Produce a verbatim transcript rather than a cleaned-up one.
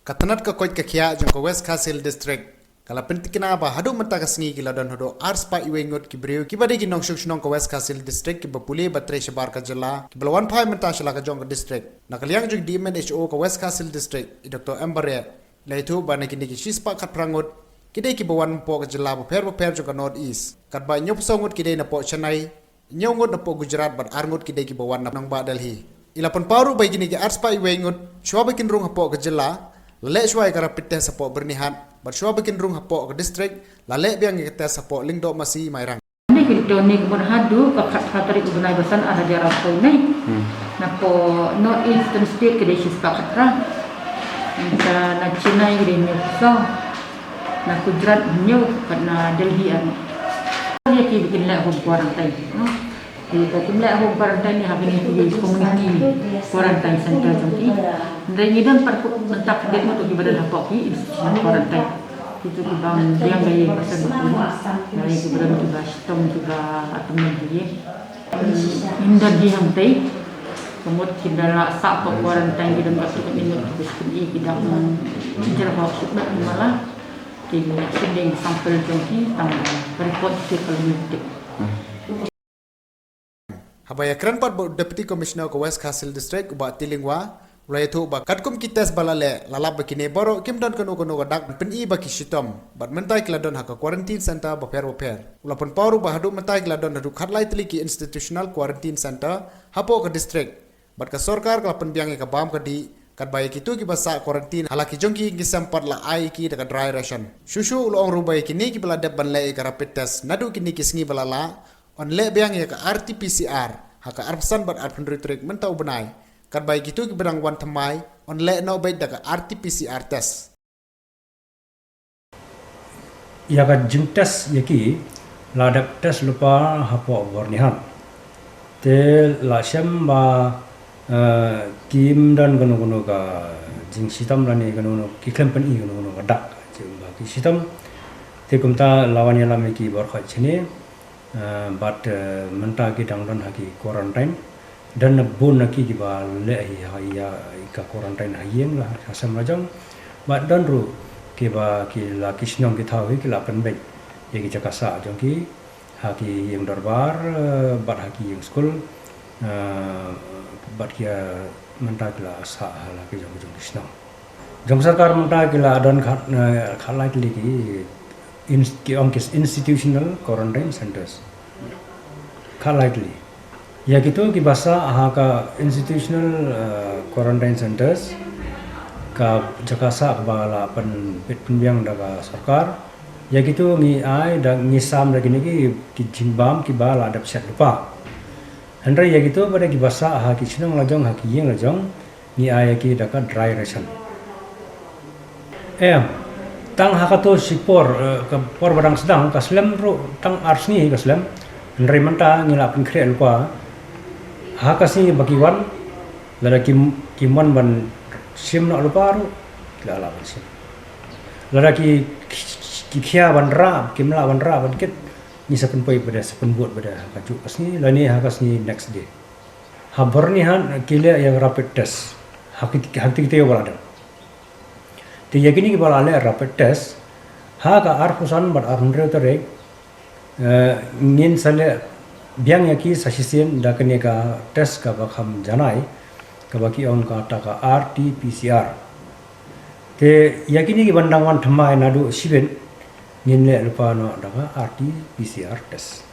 Ka tnat ka koit ka khiah jong ka West Khasi Hills District ka la pyntikna ba haduh mynta ka sngi ki la don haduh ar spah wei ngut ki briew kiba dei ki nongshong shnong ka West Khasi Hills District kiba pule ba trei shabar ka jylla kiba la wan phai mynta sha la ka jong ka district. Na ka liang jong D M N H O ka West Khasi Hills District, i Doctor M Bareh, la ïathuh ba na kine ki shi spah khatphra ngut ki dei kiba wan hapoh ka jylla bapher bapher jong ka North East, katba hynñiewphew saw ngut ki dei napoh Chennai, hynñiew ngut napoh Gujarat bad ar ngut ki dei kiba wan na nongbah Delhi. I la pynpaw ruh ba ïa kine ki ar spah wei ngut, shuwa ba kin rung hapoh ka jylla, la leh shuwa ïa ka rapid test hapoh Byrnihat, bad shuwa ba kin rung hapoh ka district, la leh biang ïa ka test hapoh Lyngdoh Masi, Mairang. Ni ki to ni kumon haduh ka khatphra tarik u bnai ba san ar hajar arphew. Napoh North Eastern State ki dei shi spah khatphra. Nangta na Chennai ki dei hynñiewphew saw. Na Gujarat hynñiew, bad na Delhi ar. Ïa ki ba kin leh home quarantine, no? Ki ba kin leh home quarantine ni ha kine ki community quarantine center jong ki. Hynrei ngi don pat mynta ka dei mut ki ba don hapoh ki institutional quarantine. Kitu ki bang biang da ïa ki ba san ba kum. Da ïa ki ba don ki ba shitom ki ba atem ha ïing. Ngim don hi hangtei. Ka mut ki da la sah hapoh quarantine ki don ba tu ka minot ki ba shitom ïa ki dang jyrhok shipmat mala. Ki shim ding sample jong ki tang ba report ki ka lum tik. Haba ïakren pat bad u Deputy Commissioner ka West Khasi Hills District, u Bah T. Lyngwa, u la ïathuh ba katkum ki test ba la leh, la lap ba kine baroh kim don kano kano ka dak ban pyni ba ki shitom, bad mynta ki la don ha ka quarantine center bapher bapher. U la pynpaw ruh ba haduh mynta ki la don haduh khatlai tylli ki institutional quarantine center hapoh ka district. Bad ka sorkar ka la pynbiang ïa ka bam ka dih, katba ïa kitu kiba sah quarantine ha la ki jong ki ïing ki sem pat la ai ïa ki da ka dry ration. Shuh shuh u la ong ruh ba ïa kine kiba la dep ban leh ïa ka rapid test naduh kine ki sngi ba la lah, yn leh biang ïa ka R T P C R ha ka arphew san bad arphew hynriew tarik mynta u bnai. Katba ïa kitu kiba dang wan thymmai, yn leh noh beit da ka R T P C R test. Ïa ka jingtest ïa ki la dep test lypa hapoh Byrnihat. Te la shem ba, eh, kim don kano kano ka jingshitom lane kano kano ki khlem pyni kano kano ka dak jong ba ki shitom. Te kumta la wan ïalam ïa ki baroh shane. Eh, bad, eh, mynta ki dang don ha ki quarantine. Don na bun na ki kiba leh hi ha ïa ka quarantine ha ïing la ha sem la jong. Bad don ruh kiba ki la ki shnong ki thaw hi ki la pynbeit ïa ki jaka sah jong ki ha ki ïing dorbar, eh, bad ha ki ïing skul, eh, bad ki, eh, mynta ki la sah ha la ki jong ki jong ki shnong. Jong sorkar mynta ki la don khat, eh, khatlai tylli ki ins-, ki ong ki institutional quarantine centers. Khatlai tylli. Ïa kitu kiba sah ha ka institutional, eh, quarantine centers, ka jaka sah kaba la pynbit pynbiang da ka sorkar. Ïa kitu ngi ai da ngi sam da kine ki, ki jingbam kiba la dep shet lypa. Hynrei ïa kitu pat ki ba sah ha ki shnong la jong ha ki ïing la jong, ngi ai ïa ki da ka dry ration. Em, tang ha kato shi por, eh, ka por ba dang sdang, ka slem ruh tang ar sngi ka slem. Hynrei mynta ngi la pynkhreh lypa. Ha ka sngi ba ki wan, lada ki, ki mon ban shim noh lypa ruh, ki la lah ban shim. Lada ki, ki, ki khia ban rah, kim lah ban rah ban kit, ngi sa pynpoi pat de, sa pynbud pat de ha kajuh ka sngi, lane ha ka sngi next day. Ha Byrnihat ki leh ïa rapid test. Ha ki, ha ki te ba la dep. Te ïa kine kiba la leh rapid test, ha ka arphew san bad arphew hynriew tarik, eh, ngin sa leh biang ïa ki sa shisien da kane ka test kaba kham janai, kaba ki ong kata ka R T P C R. Te ïa kine kiba dang wan thymmai naduh shibit, ngin leh lypa noh da ka R T P C R test.